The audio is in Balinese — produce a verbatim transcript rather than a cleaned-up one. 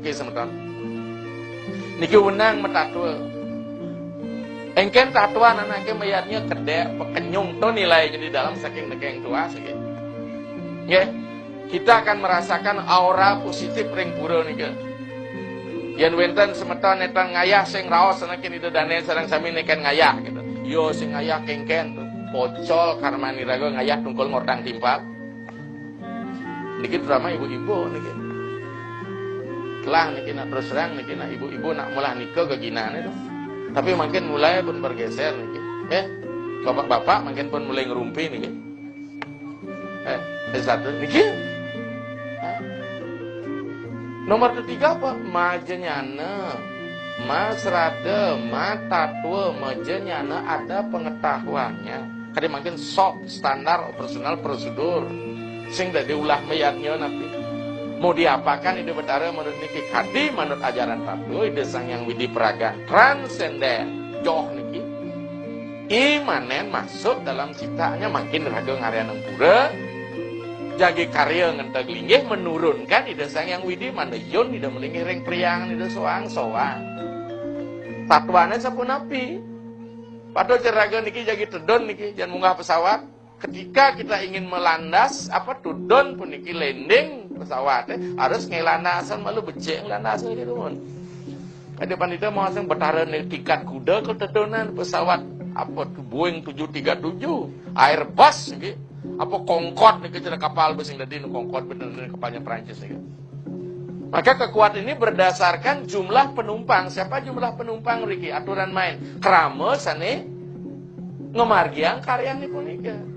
Oke, semeton. Niki wenang matatwa. Engken tatwa anake mayadnya kedek, pekenyung to nilai jadi dalam saking nekeng tuas, oke. Nggih. Kita akan merasakan aura positif ring pura nika. Yen wenten semeton netan ngayah sing raos saking Ida Dane sareng sami neken ngayah gitu. Yo sing ngayah kengken tuh. Pocol karmani raga ngayah tungkul ngortang timpal. Niki terutama ibu-ibu niki. Telah niki nak terus terang niki nak ibu-ibu nak mulah nika geginane tuh. Tapi makin mulai pun bergeser niki. Eh, bapak-bapak makin pun mulai ngerumpi niki. Eh, S satu niki. Nomor ketiga apa? Majanyana, masrada, matatwa, majanyana ada pengetahuannya. Kadi mangkin sok standar operasional prosedur. Sing dadi ulah mayadnya napi. Mau diapakan Ida Betara manut niki kadi manut ajaran tatwa Ida Sang Yang Widi Pragan transenden. Joh niki. Imanen masuk dalam ciptaannya makin raga ngaryanang pura. Jagi karya ngenteg linggih menurunkan Ida Sang Yang Widi manda yun Ida melinggih ring priangan Ida soang-soang. Tatwane sapunapi? Padahal raga niki jagi tedun niki, jan munggah pesawat. Ketika kita ingin melandas, apa tudun puniki landing pesawat, eh, harus ngelandasan malu becek ngelandasan gitu pun. Kadi pandita mau asal betara nih tiket kuda ke tedunan pesawat apa tuh Boeing tujuh tiga tujuh, Airbus gitu. Apa Concorde nih kecil kapal besing tadi nih Concorde bener nih kapalnya Prancis nih. Maka kekuatan ini berdasarkan jumlah penumpang. Siapa jumlah penumpang riki? Aturan main. Krama sane ngemargiang karyan punika.